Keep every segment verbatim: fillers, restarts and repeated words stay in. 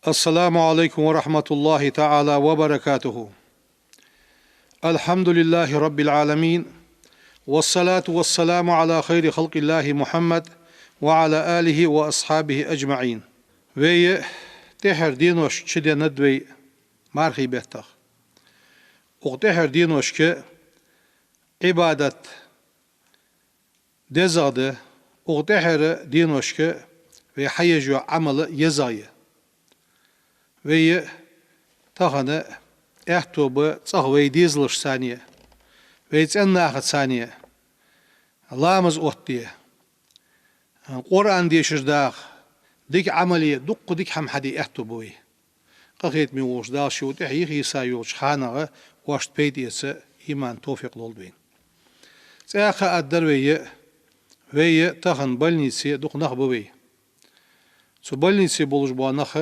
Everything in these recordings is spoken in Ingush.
السلام عليكم ورحمة الله تعالى وبركاته. الحمد لله رب العالمين. والصلاة والسلام على خير خلق الله محمد وعلى آله وأصحابه أجمعين. Вай тӀехьара денош чуденнад вай мархий беттах. Укх тӀехьара деношка Ӏибадат дезагӀа да, укх тӀехьара деношка вай хьаеш йола Ӏамал езагӀа я. Вай тахан аьттув ба цӀагӀа вай дезалашца а, вай цӀен нахаца а ламаз оттаде, Къуръан дешаш даха, дика Ӏамал е, дуккха дика хӀама хьаде аьттув ба вай. Къахетаме волча Дала ший тӀехьа йихийса йолча ханагӀа оаш пайда эца иман, товфикъ лолда вайна. ЦӀаькха а аргдар вай, вай тахан больнице дукха нах ба вай. Цу больнице болаш бола нах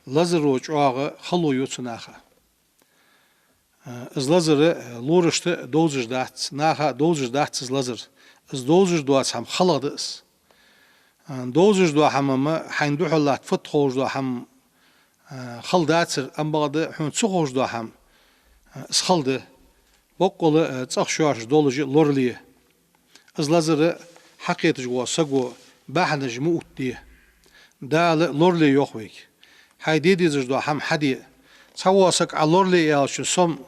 лазаро чӀоагӀа хало ю цу наха. Из лазар лорашта довзаш дац, наха довзаш дац из лазар. Из довзаш доаца хӀама халагӀа да из. Довзаш дола хӀама-м хьайна духьал латта фуд ховш дола хӀама хала дацар, ам бакъда хьона ца ховш дола хӀама из хала да. Боккъала цӀагӀа шоашта долаш лорале. Из лазар хьакхеташ вола саго бахьанаш ма оттаде. Дала лорале йоах вайга. Хьай де дезаш дола хӀама хьаде. Цхьавола саг Ӏа лорале аьлча, со-м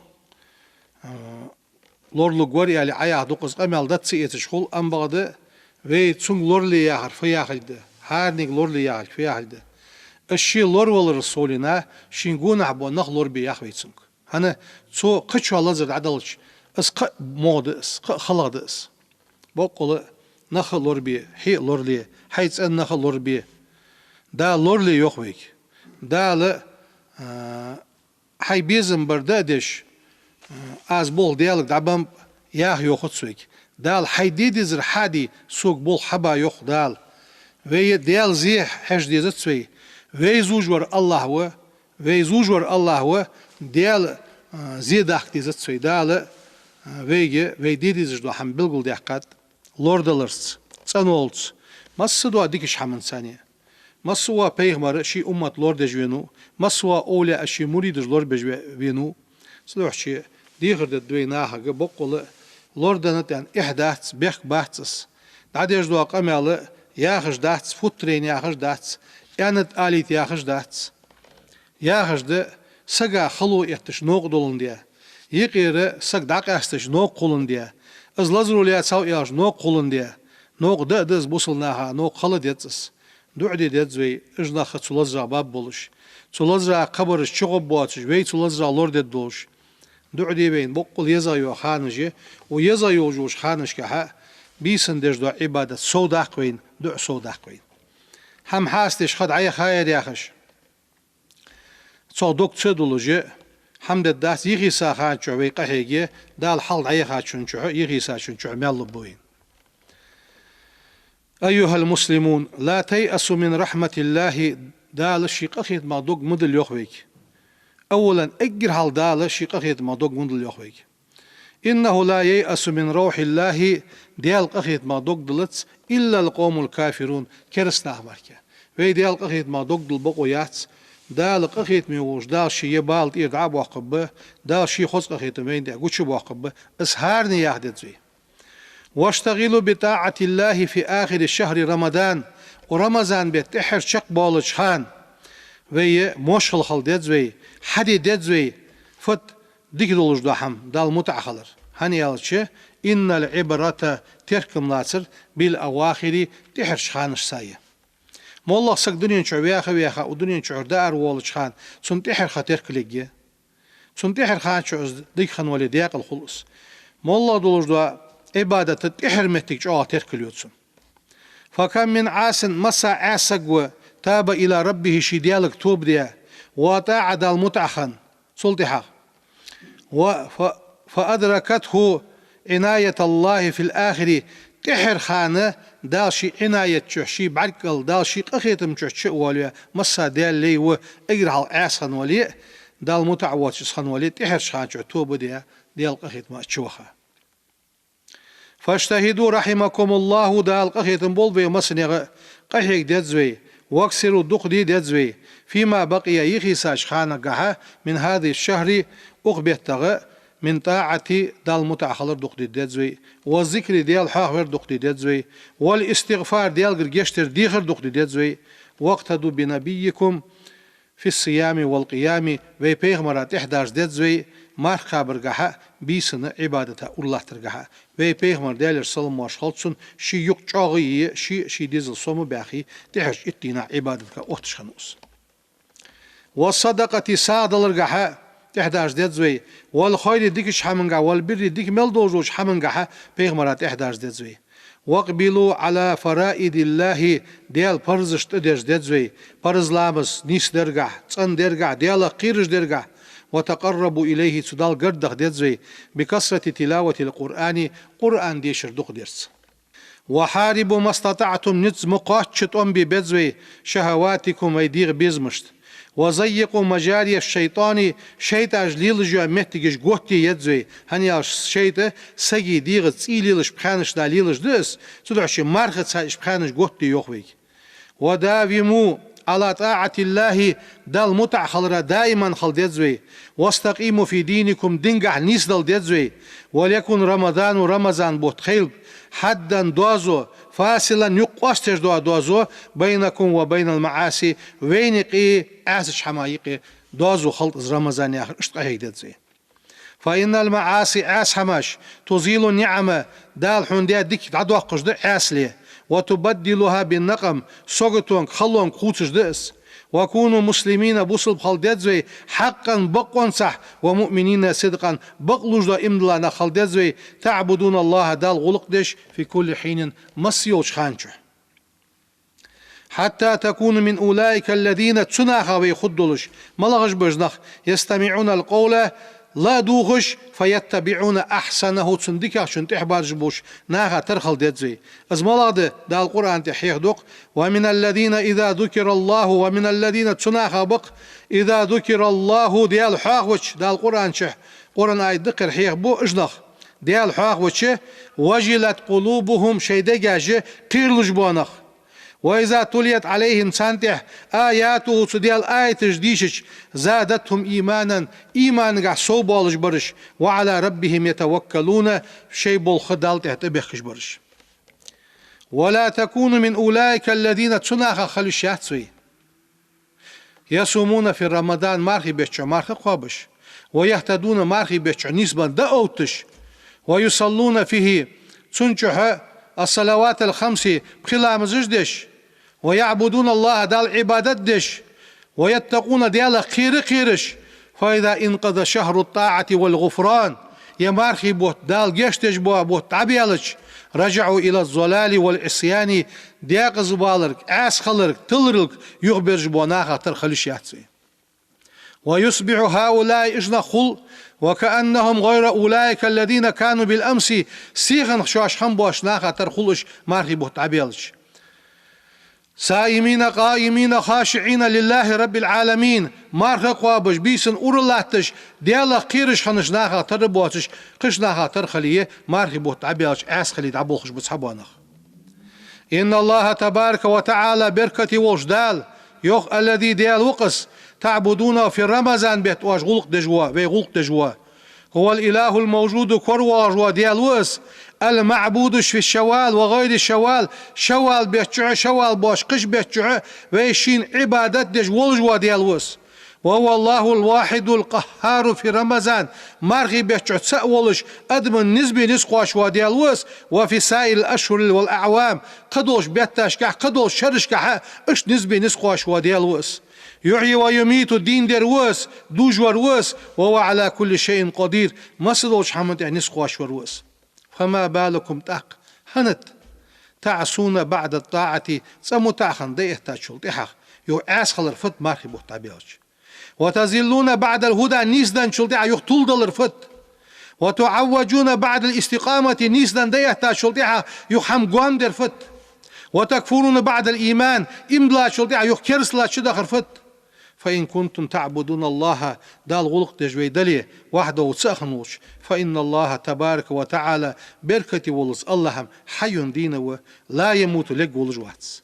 лоралургвар аьле Ӏаяха дукха из къамаьл дац ца эцаш хул, ам бакъда вай цунга лорале яхар фу яхилга да, хӀаранега лорале яхилга фу яхилга да. Из ше лораваларал совнагӀа шийна гонахьа бола нах лорабе ях вай цунга. ХӀана, цо кхычоа лазар дӀаделча, из кхы а могӀа да из, кхы а халагӀа да из. Боккъала нах а лорабе, хье а лорале, хьай цӀен нах а лорабе. Дала лорале йоах вайга. Дала, а, хьай безам бар да а деш, а, аз болх Даьлага дӀабеннаб яха йоахац вайга. Дала хьай де дезар хьаде, сога болх хьаба йоах Дала. Вай Даьла зе хьежа дезац вай. Вай зувш вар АллахӀ ва, вай зувш вар АллахӀ ва, Даьла, а, зе дахка дезац вай. Дала, а, вайга вай де дезаш дола хӀама белгалдаьккхад лорадаларца, цӀенолца, массадола дикача хӀаманца а. Массавола пайхамар ший уммат лорадеш венав, массавола овлияъ ший муридаш лорабеш ве-, венав. Цудухьа дехар дергда вай нахага, боккъала лорадаьнна тӀехьа эхь дац, бехк бац из. ДӀадеш дола къамаьл яхаш дац, футтарена яхаш дац, аьннад алийта яхаш дац. Яхаш да, сага хало этташ новкъа доландаь, юкъера саг дӀакъаьсташ новкъа хуландаь, из лазаро лаьцав аьлча новкъа хуландаь, новкъа да а да из бусалба наха, новкъа хила деза из. ДуӀа де деза вай, уж нах цу лазарах баргболаш, цу лазарах кхабараш чугӀоргбоацаш, вай цу лазарах лорадергдолаш. ДуӀа де вайна, боккъала езагӀа йола ханаш я, укх езагӀа йолаш йолча ханашкахьа бийсан деш дола Ӏибадат совдаккха вайна, дуӀа совдаккха вайна. ХӀама хьастадеш ха дӀаяхаяр яхаш, цох дог ца долаш, хӀама дергдац, йихийса хана чухь вай къахьеге, Дала хьалха дӀаяхачун чухь, йихийсачун чухь маьл лургба вайна. أيها المسلمون، لا تيأسوا من رحمة الله. Дала ший къахетамах дог ма дилла йоах вайга. أولاً, эггара хьалха Дала ший къахетамах дог ма дилла йоах вайга. إنه لا ييأس من روح الله, Даьла къахетамах дог диллац, إلا القوم الكافرون, кераста нах мара. Вай Даьла къахетамах дог дилла бокъо яц. Дала къахетаме волаш, Дала ший е бала тӀера дӀа а боаккхаргба, Дала ший хоза къахетам вайна тӀа гучабоаккхаргба, из хӀаране яха деза вай. واشتغلوا بطاعة الله في آخر شهر رمضان. Укх Рамазан бетта тӀеххьара чакхбоалача хана вай мошхал хила деза вай, хьаде деза вай, фат дика долаш дола хӀама, Далла мутӀахьа хилар. ХӀана аьлча, إن العبرة, теркам лацар, بالأواخر, тӀеххьарча ханашца я. МоллагӀа саг дунен чу ваьха-ваьха, укх дунен чура дӀаараволача хана, цунна тӀеххьара ха теркалъергья. Цунна тӀеххьара хана чу из дика хинна вале, даькъала хул из. МоллагӀа долаш дола Ӏибадат тӀеххьара моттиг чӀоагӀа теркалъю цунна. فكم من عاص, масса Ӏаьса саг ва, تاب إلى ربه, ший Даьлага тоба даь, وأطاع, Далла мутӀахьа хинна, цул тӀехьагӀа. و-, ف-, فأدركته عناية الله في الآخر, тӀеххьара хана Дала ший Ӏинаят чу, ший бӀаргкӀал, Дала ший къахетам чу чу а воалаваь, масса Даьла лай ва, эггара хьалха Ӏаьса хинна вале а, Далла мутӀахьа воацаш хинна вале а, тӀеххьарча хана чу тоба даь, Даьла къахетама чу ваха. فاجتهدوا رحمكم الله, Дала къахетам болба вай массанега, къахьега деза вай, واكثروا, дукха де деза вай, فيما بقي, йихийсача ханагахьа, من هذا الشهر, укх беттагӀа, من الطاعة, Далла мутӀахьа хилар дукха де деза вай, والذكر, Даьла хьоахавар дукха де деза вай, والاستغفار, Даьлагара гешт дар дехар дукха де деза вай. واقتدوا بنبيكم في الصيام والقيام, вай пайхамара тӀехьа даржа деза вай, марха кхабаргахьа, бийсанна Ӏибадата уралаттаргахьа. Вай пайхамар, Даьлера салам-моаршал хилда цунна, ший юкъ чӀоагӀа е, ший, ший дезал сома баьхе, тӀехьарча итт дийнахьа Ӏибадатага отташ хиннав из. والصدقة, сагӀа даларгахьа тӀехьа даржа деза вай, والخير, дикача хӀамангахьа, والبر, дика мел долаш долча хӀамангахьа пайхамара тӀехьа даржа деза вай. وأقبلوا على فرائض الله, Даьла парзашта тӀадерза деза вай, парз ламаз нийсдергахьа, цӀендергахьа, Даьлах кхераш дергахьа. وتقربوا إليه, цу Далла гаргдаха деза вай, بكثرة تلاوة القرآن, Къуръан дешар дукха дарца. وحاربوا ما استطعتم, низ ма кхоачча тӀом бе беза вай, شهواتكم, вай дегӀа безамашта. وضيقوا مجاري الشيطان, шайтӀаша лелаш йола моттигаш готте еза вай, хӀана аьлча шайтӀа сага дегӀа цӀий лелаш, пхьанаш да лелаш да из, цудухьа ший мархаца уж пхьанаш готте йоах вайга. وداوموا على طاعة الله, Далла мутӀахьа хилара даиман хила деза вай. واستقيموا في دينكم, дингахьа нийсдала деза вай. وليكن رمضان, Рамазан бутт хийла, حدا, доазув, فاصلا, юкъ къоастадеш дола доазув, بينكم وبين المعاصي, вайна юкъе, Ӏаьсача хӀаман юкъе доазув хилда из Рамазан яхар, иштта къахьега деза вай. فإن المعاصي, Ӏаьса хӀамаш, تزيل النعم, Дала хьона даь дика дӀадоаккхаш да Ӏаьсале, وتبدلها بالنقم, саготонга, халонга хувцаш да из. وكونوا مسلمين, бусалба хила деза вай, حقا, бакъонцахьа, ومؤمنين صدقا, бакълувш дола иман дола нах хила деза вай, تعبدون الله, Далла гӀулакх деш, في كل حين, масса йолча хана чухь. حتى تكونوا من أولئك الذين, цу наха вай хургдолаш, малагӀаш ба уж нах, يستمعون القول, ла дувгӀаш, فيتبعون أحسنه, цун дикагӀчун тӀехьа баржа болаш наха тара хила деза вай. Из малагӀа да, Дала Къуръан тӀа хьехаду-кх: ومن الذين إذا ذكر الله, ومن الذين, цу наха ба-кх, إذا ذكر الله, Даьла хьоахавича, Дала Къуръан чу, Къуръан аят да-кх ер, хьехабу уж нах. Даьла хьоахавича, وجلت قلوبهم, шоай дегаш кхералуш бола нах. وإذا تليت عليهم, царна тӀа, آياته, цу Даьла аяташ дийшача, زادتهم إيمانا, иманагахьа совбоалаш бараш, وعلى ربهم يتوكلون, шоай болх Далла тӀа тӀабехкаш бараш. ولا تكونوا من أولئك الذين, цу нахах хила йиш яц вай. يصومون في رمضان, мархий бетта чухь марха кхоабаш, ويهتدون, мархий бетта чухь нийсбенна дӀаотташ, ويصلون فيه, цун чухь الصلوات الخمس, пхи ламазаш деш, ويعبدون الله, Далла Ӏибадат деш, ويتقون, Даьлах кхера а кхераш, فإذا انقضى شهر الطاعة والغفران, ер мархий бутт, Дала гешт деш бола бутт дӀабаьлча, رجعوا إلى الضلال والعصيان, декъаза валарга, Ӏаьса хиларга, тиларалга юхаберзаш бола нахах тара хила йиш яц вай. ويصبح هؤلاء, уж нах хул, وكأنهم غير أولئك الذين كانوا بالأمس, сиханах шоаш хинна боацача нахах тара хул уж, мархий бутт дӀабаьлча. صائمين قائمين خاشعين لله رب العالمين, марха кхоабаш, бийсан ура латташ, Даьлах кхераш хиннача нахах тара боацаш, кхыча нахах тара хиле, мархий бутт дӀабаьлча, Ӏаьса хиле дӀаболхаш ба цхьабола нах. إن الله تبارك وتعالى, беркате волча Дала, йоах, الذي, Даьла ва-кх из, تعبدونه في رمضان, бетта оаш гӀулакх деш вола, вай гӀулакх деш вола. هو الإله الموجود, кора воагӀаш вола Даьла ва из, المعبود في شوال وغير شوال, шаввал бетта чухь а, шаввал боацача кхыча бетта чухь а вай шийна Ӏибадат деш волаш вола Даьла ва из. وهو الله الواحد القهار في رمضان, мархий бетта чухь цаӀ волаш, адамашта низ бе низ кхоачаш вола Даьла ва из, وفي سائر الأشهر والأعوام, кхыдолча бетташкахь, кхыдолча шерашкахь а иштта низ бе низ кхоачаш вола Даьла ва из. يحيي ويميت, дийна дер ва из, дужавар ва из, وهو على كل شيء قدير, массадолча хӀаман тӀа низ кхоачаш вар ва из. فما بالكم, тӀаккха хӀанад, تعصون بعد الطاعة, цкъа мутӀахьа хинна дӀаэттачул тӀехьагӀа, юха Ӏаьса хилар фуд мархий бутт дӀабаьлча? وتضلون بعد الهدى, нийсденначул тӀехьагӀа юха тулдалар фуд? وتعوجون بعد الاستقامة, нийсденна дӀаэттачул тӀехьагӀа юха хӀама гоамдер фуд? وتكفرون بعد الإيمان, иман диллачул тӀехьагӀа юха керастал чудахар фуд? فإن كنتم تعبدون الله, Далла гӀулакх деш вай дале, وحده, цаӀ хинна волча, فإن الله تبارك وتعالى, беркате волча АллахӀ-м, حي, дийна ва, لا يموت, лергволаш вац.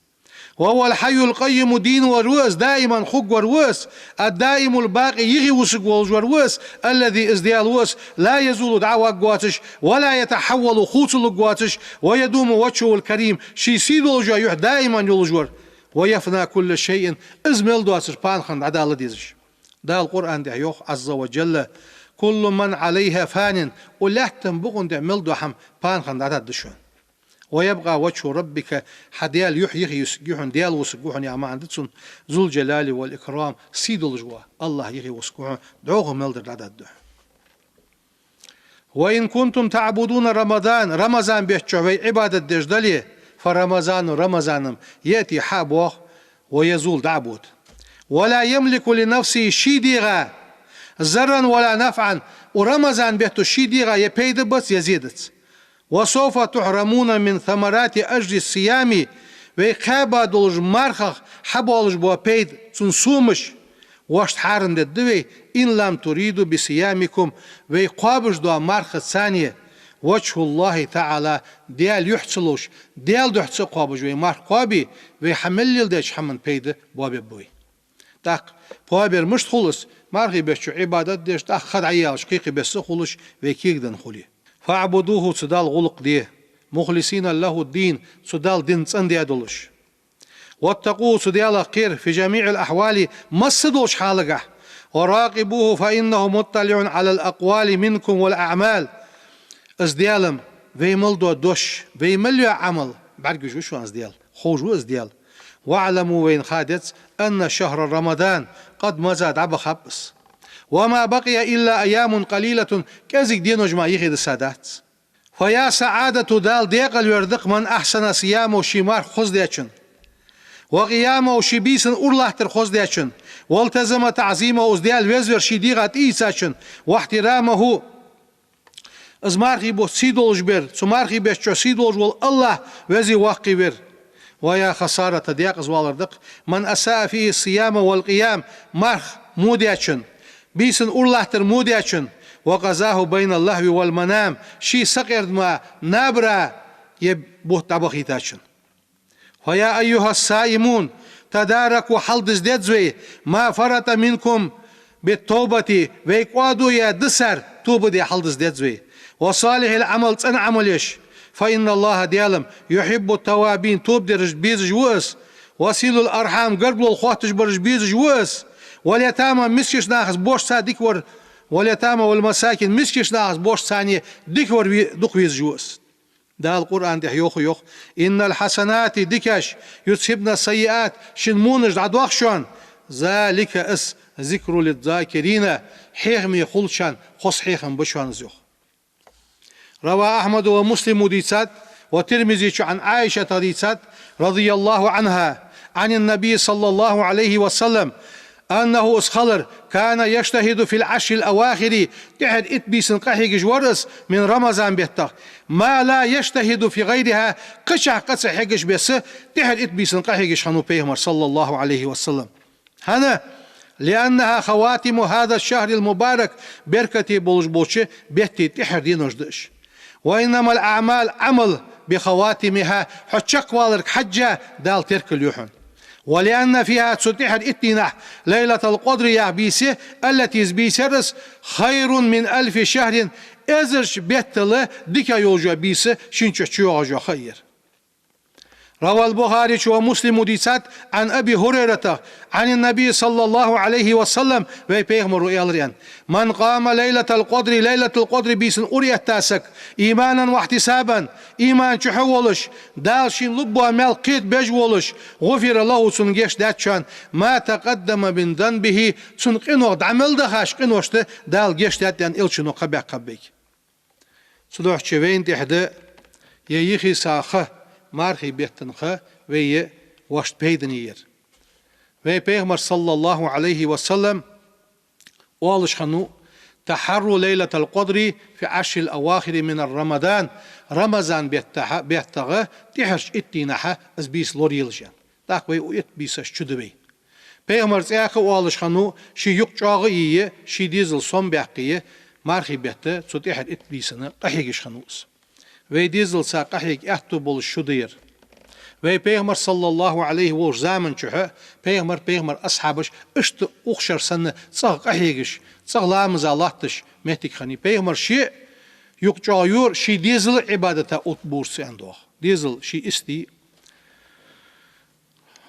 وهو الحي القيوم, дийна вар ва из, даиман хургвар ва из, الدائم الباقي, юхе вусаргволаш вар ва из, الذي, из Даьла ва из, لا يزول, дӀаваргвоацаш, ولا يتحول, хувцалургвоацаш, ويدوم وجهه الكريم, ший сий долаш йола юхь даиман йолаш вар, ويفنى كل شيء, из мел доацар пана хинна дӀадала дезаш. Дала Къуръан тӀа йоах, عز وجل: كل من عليها فان, укх лаьттан букъа тӀа мел дола хӀама пана хинна дӀадаргда шоана. ويبقى وجه ربك, хьа Даьла юхь юхе вусаргва хьона, Даьла вусаргва хьона яха маӀан да цун, ذو الجلال والإكرام, сий долаш вола АллахӀ юхе вусаргва хьона, дӀахо мел дар дӀадаргда хьона. وإن كنتم تعبدون رمضان, Рамазан бетта чу вай Ӏибадат деш дале, فرمضان, Рамазан-м, يأتي, хьа а боагӀа, ويزول, дӀа а бода. ولا يملك لنفسه, ший дегӀа, ضرا ولا نفعا, укх Рамазан бетта ший дегӀа е пайда бац, е зе дац. وسوف تحرمون من ثمرات أجر الصيام, вай кхаьба долча мархах хьабоалаш бола пайда, цун сомаш, вешта хьарам дергда вай, إن لم تريدوا بصيامكم, вай кхоабаш долча мархаца وجه الله تعالى, Даьла юхь ца ловш, Даьла духьа ца кхоабаш вай марха кхоабе, вай хьа мел леладеча хӀаман пайда боабергба вай. ТӀаккха кхоабар мишта хул из? Мархий бетта чу Ӏибадат деш, тӀаккха ха дӀаяьлча кхы-кхы бесса хулаш, вай кегадаь хуле. فاعبدوه, цу Далла гӀулакх де, مخلصين له الدين, цу Далла дин цӀендаь долаш. واتقوه, цу Даьлах кхера, في جميع الأحوال, масса долча хьалагахь. وراقبوه فإنه مطلع على الأقوال منكم والأعمال. Из Даьла-м вай мел дола дош, вай мел йола Ӏамал бӀаргагуш ва шоана из Даьла, ховш ва из Даьла. واعلموا, вайна ха деза, أن شهر رمضان قد مضى, дӀабахаб из. وما بقي إلا أيام قليلة, кӀезига денош мара юхедиса дац. فيا سعادة, Дала декъала вер да-кх, من أحسن صيامه, ший марха хоза дечун, وقيامه, ший бийсан уралаттар хоза дечун, والتزم تعظيمه, из Даьла везавар ший дегӀа тӀаийцачун, واحترامه, из мархий бутт сий долаш бер, цу мархий бетта чу сий долаш вола АллахӀ везе воккхавер. ويا خسارة, декъаза валар да-кх, من أساء فيه الصيام والقيام, марха во дечун, бийсан уралаттар во дечун, وقضاه بين اللهو والمنام, ший сакъердама, набара ер бутт дӀабахийтачун. فيا أيها الصائمون, تداركوا, хьалдиза деза вай, ما فرط منكم بالتوبة, вай кӀоадо яь дисар тоба де хьалдиза деза вай, وصالح العمل, цӀена Ӏамал еш. فإن الله, Даьла-м, يحب التوابين, тоба дераш безаш ва Из, وصلة الأرحام, гаргало хотташ бараш безаш ва Из, واليتامى, мискача нахаца бошца дика вар, واليتامى والمساكين, мискача нахаца бошца царна дика вар ве-, дукха везаш ва Из. Дала Къуръан тӀа йоах, йоах: إن الحسنات, дикаш, يذهبن السيئات, шин вонаш дӀадоах шоана, ذلك, из, ذكرى للذاكرين, хьехаме хулачарна хоза хьехам ба шоана из, йоах. روى أحمد ومسلم, дийцад, والترمذي, عن عائشة, дийцад, رضي الله عنها, عن النبي صلى الله عليه وسلم, أنه, из хилар, كان يجتهد في العشر الأواخر, тӀехьара итт бийсан къахьегаш вар из, من رمضان, беттах, ما لا يجتهد في غيرها, кхычахьа къа ца хьегаш бесса, тӀехьара итт бийсан къахьегаш хиннав Пайхамар, صلى الله عليه وسلم. ХӀана? لأنها خواتم هذا الشهر المبارك, беркате болаш болча бетта тӀехьара денош да уж. وإنما الأعمال, Ӏамал, بخواتمها, хьо чакхваларга хьежжа Дала теркал ю хьона. ولأن فيها, цу тӀехьара итт дийнахьа, ليلة القدر яха бийса, التي, из бийса яр из, خير من ألف شهر, эзарча беттал дикагӀа йолаш йола бийса шийна чу чуйоагӀаш йола ха я ер. روى البخاري ومسلم, дийцад, عن أبي هريرة عن النبي صلى الله عليه وسلم, вай Пайхамаро аьлар, аьнна: من قام ليلة القدر, Лайлатул-Къадри бийсан ура этта саг, إيمانا واحتسابا, иман чу хьо волаш, Дала шийна лургбола маьл кхета безаш волаш, غفر له, цунна гешт даьд шоана, ما تقدم من ذنبه, цун къинох дӀа мел дахаш къиношта Дала гешт даьд, аьнна, Элчано кхаъ баьккхаб вайга. Цудухьа вайна тӀехьа да ер йихи са ха, мархий бетта ха, вай вешта пайдане яр. Вай Пайхамар, صلى الله عليه وسلم, оалаш хиннав: تحروا ليلة القدر في العشر الأواخر من رمضان, Рамазан беттахьа, беттагӀа тӀехьарча итт дийнахьа из бийса лораелаш, аьнна. ТӀаккха вай укх итт бийсаш чу да вай. Пайхамар цӀаькха а оалаш хиннав, ший юкъ чӀоагӀа а йийя, ший дезал сом баьккхийя, мархий бетта цу тӀехьара итт бийсана къахьегаш хиннав из. Вай дезалца къахьега аьттув болаш шу да ер. Вай пайхамар, саллаллахӀу Ӏалайхи, волча заман чухь пайхамар, пайхамара асхьабаш иштта укх шера санна цӀагӀа къахьегаш, цӀагӀа ламаза латташ моттиг хиннай. Пайхамар ше юкъ чӀоагӀа йора, ший дезала Ӏибадата утбурцу аьнна догӀа. Дезал ший истий.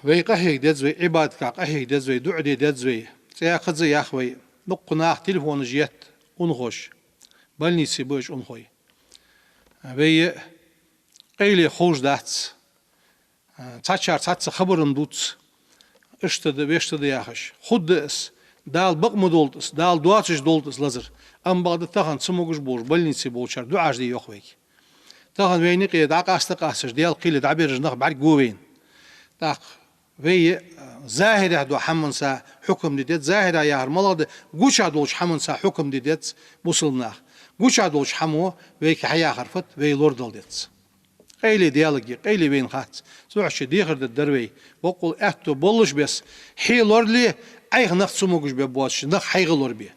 Вай къахьега деза вай, Ӏибадатах къахьега деза вай, дуӀа де деза вай. ЦӀаькха а ях вай, дуккха нах телефонаш етт унахоша. Больнице ба уж унахой. Вай къайле ховш дац. Цхьачар цхьацца хабар-м дувц. Иштта да, вешта да яхаш. Хургда из. Дала бакъ ма долда из, Дала доацаш долда из лазар. Амма бакъда тахан цамогаш болаш больнице болчар дуӀаш де йоах вайга. Тахан вайна юкъе дӀакъаста-къасташ, Даьла кхеле дӀабераш нах бӀаргагу вайна. ТӀаккха вай, а, захӀирехь дола хӀаманца хьукам де деза, захӀирехь яхар малагӀа да, гучахь долча хӀаманца хьукам де деза бусалба наха. Гучахь долча хӀамо вайга хьаяхар фуд, вай лорадала деза. Къайле Даьлагара, къайле вайна хац. Цудухьа дехар дергдар вай, боккъал аьттув болаш бесса, хье лорале, Ӏайха нах цамогаш бе боацаш, нах хьайга лорабе.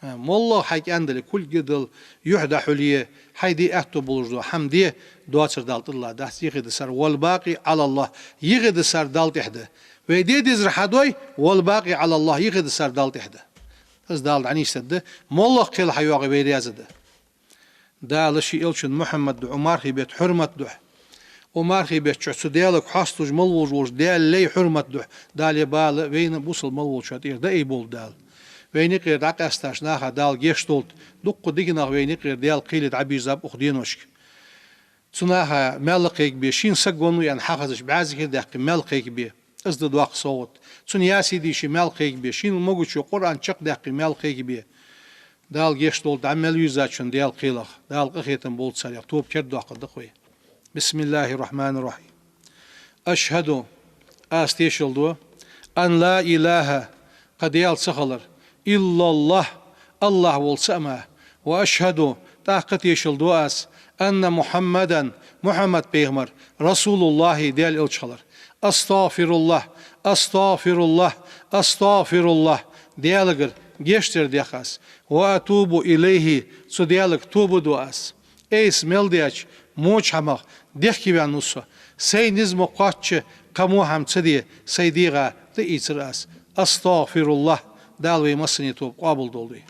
А, моллагӀа хьай кӀаьнк дале, кулг а дала, юхь дӀахьулъе, хьай де аьттув болаш дола хӀама де, доацар Дала тӀадилла дац, юхедисар والباقي على الله, юхедисар Далла тӀехь да. Вай де дезар хьадой, والباقي على الله, юхедисар Далла тӀехь да. Из Дала дӀанийсдергда, моллагӀа кхел хьайоагӀе вай раьза да. Дала ший элчан Мухьаммад духьа, укх мархий бетта хьурмат духьа, укх мархий бетта чухь цу Даьлага хьоасталуш мел волаш волча Даьла лай хьурмат духьа, Дала е бала вайна а бусалба мел волчоа тӀера дӀаайболба Дала. Вайна юкъера дӀакъаьстача наха Дала гешт долда, дуккха дика нах вайна юкъера Даьла кхеле дӀабийрзаб укх деношка. Цу наха маьл кхайкабе, шийна саг веннав аьнна хьахезача бӀаь зикар даьккхе маьл кхайкабе. Из да доккха совгӀат. Цунна ясий дийше маьл кхайкабе, шийна могачо Къуръан чакхдаьккхе маьл кхайкабе. Дала гешт долда дӀа мел вийрзачунна Даьла кхелах. Дала къахетам болба царех, тоба кердадоаккхаргда-кх вай. بسم الله الرحمن الرحيم. أشهد, аз тешал ду, أن لا إله, кхы Даьла ца хилар, إلا الله, АллахӀ волча цаӀ мара, وأشهد, тӀаккха тешал ду аз, أن محمدا, Мухьаммад пайхамар, رسول الله, Даьла элча хилар. أستغفر الله، أستغفر الله، أستغفر الله, Даьлагара гешт дар дех аз. وأتوب إليه, цу Даьлага тоба ду аз. Айса мел даьча воча хӀамах дехкеваьннав со. Сай низ ма кхоачча, кхы во хӀама ца де, сай дегӀа тӀаийцар аз. أستغفر الله, Дала вай массане тоба къоабалдолда вай.